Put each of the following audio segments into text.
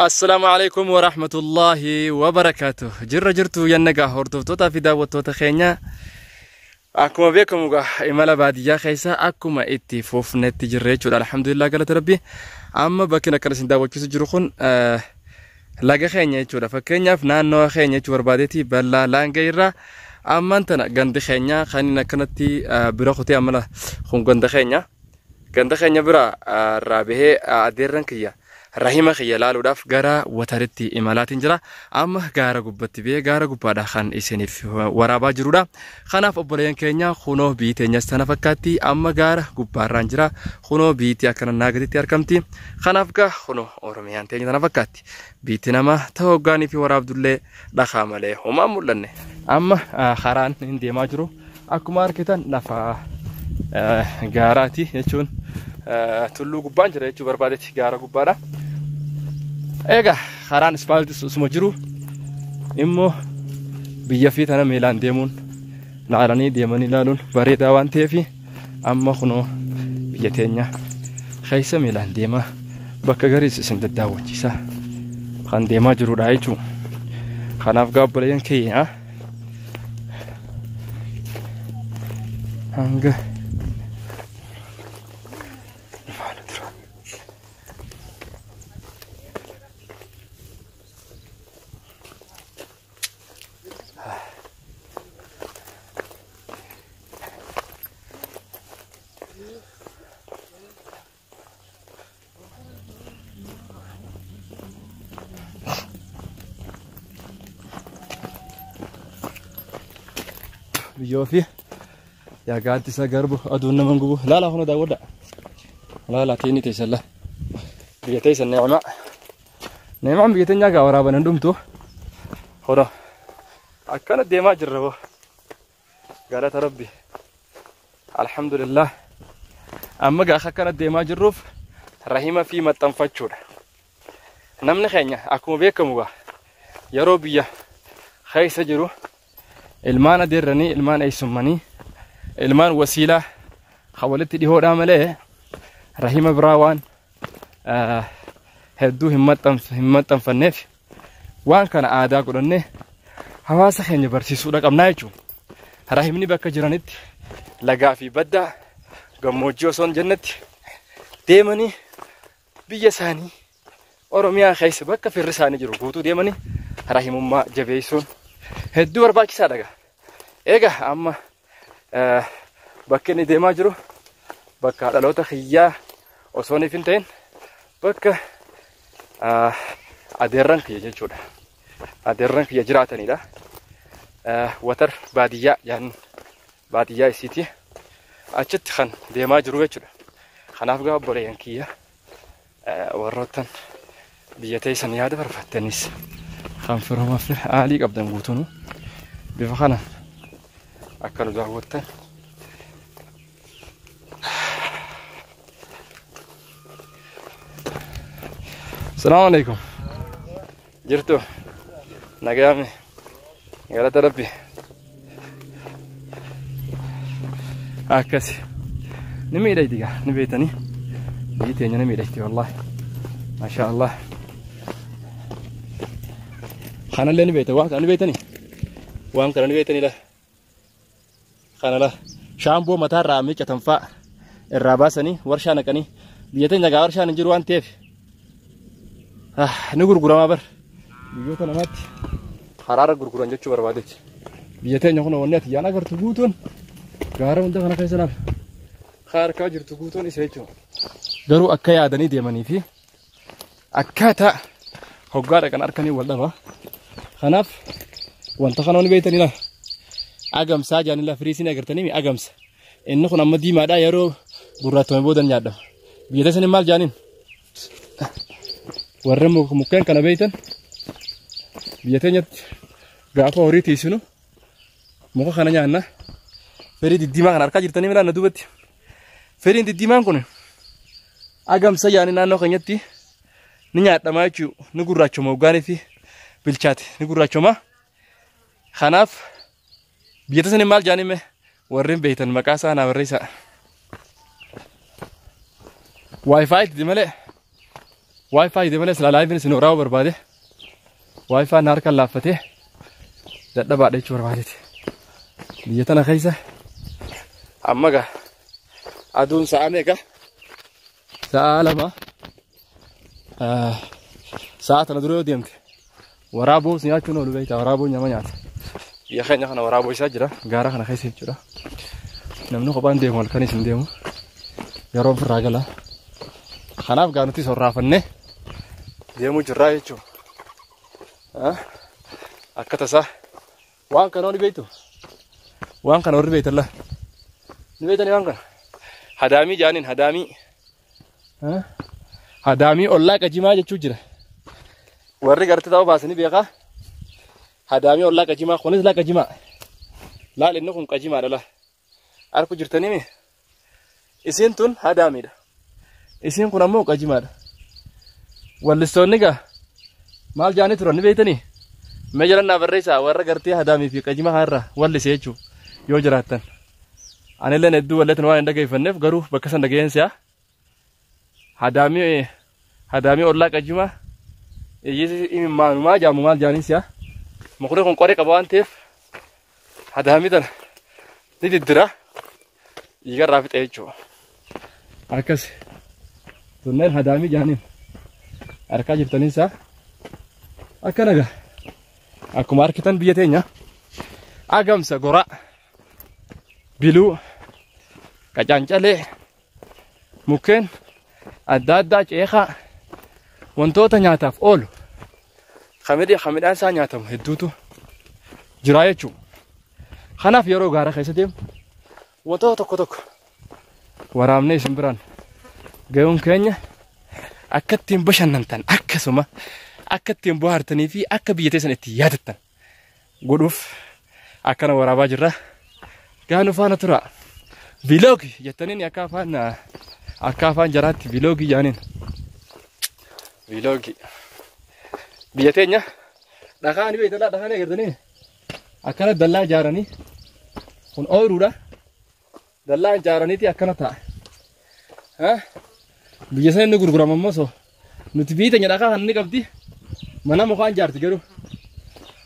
Assalaamu alaikum wa rahmatullahi wa barakaatuh. Jirra jirtu yannagaa hordoftootaa fi daawwattoota keenya. Akkuma beekamu egaa imala baadiyyaa keessa akkuma itti fufnetti jirra jechuudha. Alhamdulillah, galata Rabbi. Amma bakki akkana isin daawwachiisu jiru kun laga keenya jechuudha. Fakkeenyaaf naannoo keenya jechuu barbaadeeti, bal'aa laanga irraa ammaan tana gandi keenya kan inni akkanatti bira kutee amala kun ganda keenya. Ganda keenya bira irraa bahee adeerran kiyya, rahima kiyya laaluudhaaf gara Wataritti imalaatiin jira. Amma gaara gubbatti bahee gaara gubbaadha kan isiniif waraabaa jirudha. Kanaaf obboleeyyan keenya, kunoo biyyi teenyas tana fakkaatti. Amma gaara gubbaarraan jira. Kunoo biyyi akkana naagaditti argamti. Kanaaf gaa kunoo Oromiyaan teenya tana fakkaatti. Biyyi nama ta'uu hoggaanii fi waraabdullee dhakaa malee homaan mul'anne. Amma karaan hin deemaa jiru. Akkuma argitan lafa gaaraati, jechuun tulluu gubbaan jira jechuu barbaadetti, gaara gubbaadha. Egaa karaan ispaaltis osuma jiru immoo biyya fi tana miilaan deemuun, laalanii deemanii ilaaluun bareedaa waan ta'eef, amma kunoo biyya teenya keessa miilaan deemaa bakka gariis isin daddaawwachiisaa kan deemaa jirudha jechuudha. Kanaaf gaa obboleeyyan keenya, hanga faana tura. Biyyoo fi yaa gaaddisa garbu aduun nama gubu laala, kun daawwadha, laala teeni teessan la biyya teessan neemaa neemaan biyya teenyaa gaa waraaban hin dhumtu. Hoda akkana deemaa jirra boo, galata Rabbi, alhamdulillah. Amma gaa akkana deemaa jirruuf rahima fi maxxanfachuudha. Namni keenya akkuma beekamu gaa yeroo biyya keessa jiru ilmaan adeerranii, ilmaan eessummanii, ilmaan wasiilaa kan walitti dhihoodhaa malee rahima biraa waan hedduu hin maxxanfanneef, waan kana aadaa godhannee hawaasa keenya barsiisuudha qabnaa jechuudha. Rahimni bakka jiranitti lagaa fi baddaa gammoojjii osoo hin jennetti deemanii biyya isaanii Oromiyaa keessa bakka firri isaanii jiru guutuu deemanii rahimummaa jabeessuun hedduu barbaachisaadha gaa. Egaa amma bakki inni deemaa jiru bakka dhaloota kiyyaa osoo hin ta'in bakka adeerran kiyya jechuudha. Adeerran kiyya jiraatanidha. Watar baadiyyaa yaan baadiyyaa isiiti. Achitti kan deemaa jiru jechuudha. Kanaaf gaa obboleeyyan kiyya, warroottan biyya teessan yaada barfaattanis kan firooma fi aalii qabdan guutuun bifa kanaan akka nu daawwattan. Salaamu alaikum. Jirtu? Nagaame. Galata Rabbi. Akkasi. Ni miidhagdi gaa, ni beektanii. Biyyi teenya ni miidhagdi wallahi. Masha Allah. Kanallee ni beektan, waan kana ni beektanii? Waan kana ni beektanii laa? Kana laa. Shaamboo mataarraa miiccatan fa'a irraa baasanii warshaa naqanii, biyya teenya gaa warshaan hin jiru waan ta'eef ni gurguramaa bar. Biyyoota namaatti karaarra gurguran jechuu barbaadeeti. Biyya teenya kun wanni ati yaan agartu guutuun gaara hunda kana keessa lafa harkaa jirtu guutuun isa jechuudha. Garuu akka yaadanii deemanii fi akkaataa hoggaa dhaqan harkanii wal dhaba. Kanaaf wanta kana wani beektanii laa agamsaa jaanii laa firii isin agartanii agamsa. Inni kun amma diimaadha, yeroo gurraattame booda nyaadhama. Biyya teessanii maal jaaniin? Warra mukkeen kana beektan, biyya teenyatti gaafa horii tiisinu muka kana nyaanna. Firii diddiimaa kana harkaa jirtanii milaan na duubatti. Firiin diddiimaan kun agamsa jaanii naannoo keenyatti ni nyaadhama jechuudha. Ni gurraachoma hoggaanii fi bilchaate ni gurraachoma. Kanaaf biyya teessanii maal jaanii mee warreen beektan maqaa isaa naa barreessaa. Wifi itti malee Wi-Fi deemalee silaa live isin waraabuu barbaade. Wi-Fi na harkaan laaffatee dadhabaadha jechuu barbaadeeti. Biyya tana keessa amma gaa aduun sa'a meeqa? Sa'a 2. Sa'a tana dura yoo deemte waraaboo si nyaachuun oolu beektaa, waraaboo nyama nyaata. Biyya keenya kana waraaboo isaa jira, gaara kana keessa jechuudha. Namni kophaan deemu halkanis hin deemu. Yeroo ofirraa gala. Kanaaf gaa nuti sorraafannee deemuu jirraa jechuudha. Akka tasaa waan kana ni beektu. Waan kana warri beektan laa. Ni beektanii waan kana. Hadaamii jaaniin hadaamii. Hadaamii ollaa qajimaa jechuu jira. Warri gartee ta'uu baasanii beekaa. Hadaamii ollaa qajimaa, kunis laa qajimaa. Laal, inni kun qajimaadha laa. Arku jirtanii mi? Isiin tun hadaamiidha. Isiin kun ammoo qajimaadha. Wallistoonni gaa maal jaanii turan ni beektanii? Mee jalannaa barreessaa, warra gartee hadaamii fi qajimaa kanarraa wallise jechuu yoo jiraattan. Anilleen hedduu walleetan waan hin dhageeffanneef, garuu bakka san dhageensi haa. Hadaamii ollaa qajimaa iyyisi maanumaa jaamu maal jaaniin si'a. Mukni kun qoree qaba waan ta'eef hadaamii tana ni diddira. Dhiigarraa fixe jechuudha. Akkas tunneen hadaamii jaaniin harkaa jirtaniin isaa akka nagaa. Akkuma arkitan biyya teenya agamsa goraa, biluu, qacaancalee, mukkeen adda addaa, ceekaa, wantoota nyaataaf oolu kamidhaan isaa nyaatamu hedduutu jira jechuudha. Kanaaf yeroo gaara keessa deemu wantoota tokko tokko waraabnee isin biraan ga'uun keenya akka ittiin bashannantan, akkasuma akka ittiin bohaartanii fi akka biyya teessan ittiin yaadattan godhuuf akkana waraabaa jirra. Gaanu faana tura. Vlog jettaniin akka afaan jaraatti vlog jaaniin. Vlog. Biyya teenya dhakaa ni beektaa, dhakaa ni agartanii akkana dallaa ijaaranii, kun ooyiruudha. Dallaa ijaaraniiti akkana ta'a. Biyya sana inni gurgurama ammoo soo nuti biyya teenya dhakaa kan inni qabdi, mana mukaan ijaarti, garuu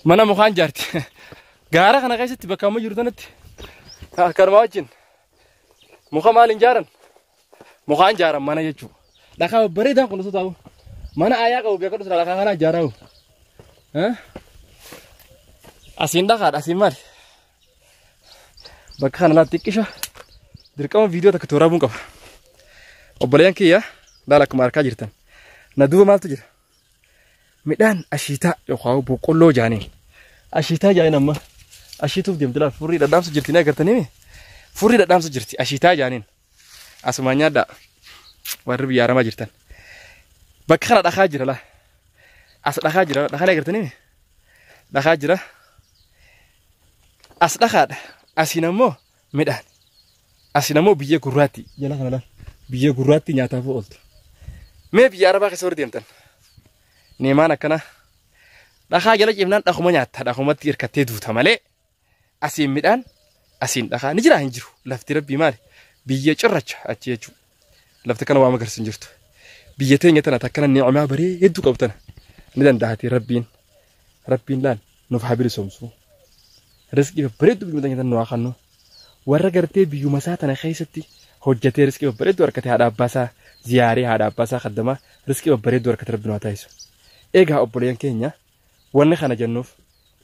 mana mukaan ijaarti. Gaara kana keessatti bakka amma jiru tanatti kanuma wajjin muka maal hin ijaaran, mukaan ijaaran mana jechuudha. Dhakaa babbareedaan kun osoo taa'u mana aayaa qabu beekadhu, sira dhakaa kana ijaaraa. Asiin dhakaadha, asiin maali? Bakka kana laatti xiqqisha dirqama viidiyoo takka tooraabuun qaba. Obboleeyyan kiyya, laala, akkuma harkaa jirtan. Na duuba maaltu jira? Midhaan ashiitaa yookaan boqqolloo jaaniin. Ashiitaa jaaniin amma ashiituuf deemti laal, furrii dhadhaamsu jirti, ni agartanii? Furrii dhadhaamsu jirti, ashiitaa jaaniin. Asumaan nyaadhaa warri biyya aramaa jirtan. Bakka kana dhakaa jira laa. As dhakaa jira, dhakaa ni agartanii? Dhakaa jira. As dhakaadha. Asiin ammoo midhaan. Asiin ammoo biyyee gurraatti. Jala kana laal. Biyyee gurraatti nyaataaf ooltu. Mee biyya arabaa keessa warri deemtan. Neemaan akkana. Dhakaa jala ciifnaan dhakuma nyaatta. Dhakumatti hirkattee duuta malee. Asiin midhaan, asiin dhakaa ni jira hin jiru. Lafti rabbii maali? Biyyee cirracha achi jechuudha. Lafti kana waa magarsi hin jirtu. Biyya teenya tana takkana ni'amaa bareedduu qabu tana. Ni danda'ati rabbiin. Rabbiin laal nuuf haa bilisoomsu. Riskii babbareedduu biyya teenya tana nu haa kennu. Warra gartee biyyuma isaa tana keessatti hojjetee riskii babbareedduu harkatee haadha abbaa isaa ziyaaree, haadha abbaa isaa kaddamaa, riskii babbareedduu harkate rabbi nu haa taasisu. Egaa obboleeyyan keenya, wanni kana jennuuf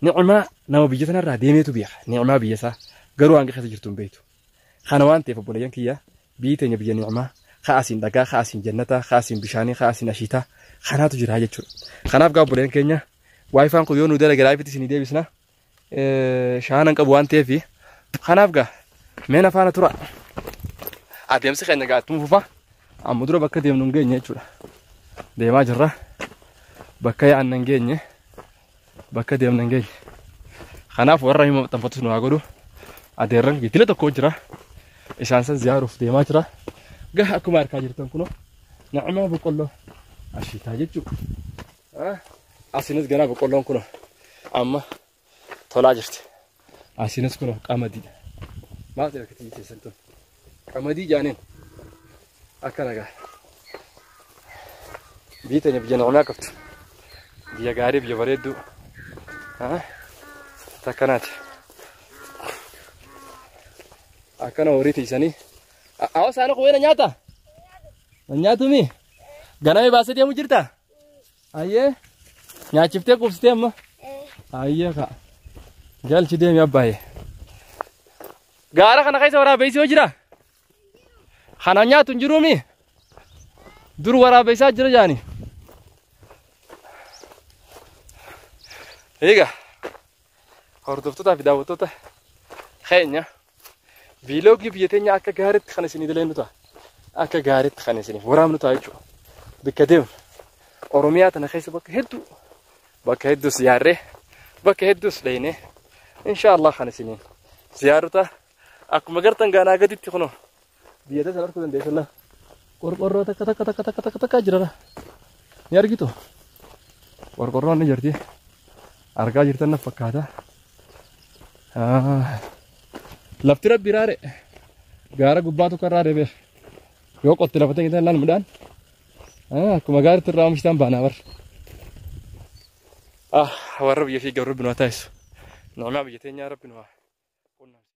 ni'maa nama biyya sanarraa deemeetu beeka. Ni'maa biyya isaa garuu hanga keessa jirtu hin beektu. Kana waan ta'eef obboleeyyan kiyya, biyyi teenya biyya ni'maa, haa asiin dhagaa, haa asiin jannataa, haa asiin bishaanii, haa asiin ashiitaa kanaatu jira jechuudha. Kanaaf gaa obboleeyyan keenya, WiFi'n kun yoo nu dalage livetti isinii deebisna. Shaanan qabu waan ta'eef, kanaaf gaa mee na faana tura. Adeemsi keenya gaa ittuma fufa. Amma dura bakka deemnu hin geenye jechuudha. Deemaa jirra. Bakka yaa'anna hin geenye. Bakka deemnu hin geenye. Kanaaf warra hima maxxanfatus nu haa godhu. Adeerran gitila tokko jira. Isaan san ziyaaruuf deemaa jira. Gaha akkuma harkaa jirtan kunoo na'amaa boqqolloo ashiitaa jechuudha. Asinis ganaa boqqolloon kunoo amma tolaa jirti. Asinis kunoo qamadiidha. Maal ta'e akka keessan tun? Qamadii jaaniin akka nagaa. Biyyi teenya biyya ni'imaa qabdu. Biyya gaarii biyya bareedduu. Takkanaati. Akkana horii tiisanii. Awa saana qubeena nyaata? Nyaatumi? Ganame baasee deemu jirta? Ayyee. Nyaachiftee quubsitee amma? Ayyee ka. Galchi deemi abbaayee. Gaara kana keessa waraabessi yoo jira? Kana nyaatu hin jiruumi? Dur waraabessaa jira jaani. Egaa hordoftootaa fi daawwattoota keenya viiloogii biyya teenya akka gaariitti kan isinii daleennu ta'a. Akka gaariitti kan isiniif waraabnu ta'a jechuudha. Bakka deemnu Oromiyaa tana keessa bakka hedduu bakka hedduus yaarree bakka hedduus dhaynee inshaallah kan isiniin ziyaaru ta'a. Akkuma gartan gaanaa gaditti kunoo biyya teessan arguu dandeessan laa. Qorqorroo takka takka takka takka takka takka jira. Ni argitu. Qorqorroon ni jirti. Argaa jirtan na fakkaata. Lafti rabbi raare gaara gubbaa tokko irraa deebi'e. Yoo qotte lafa ta'e laal midhaan akkuma gaaritti irraa oomishtan baanaa bar. Warra biyya fi garuu rabbi nu haa taasisu. Ni'maa biyya teenyaa rabbi nu haa.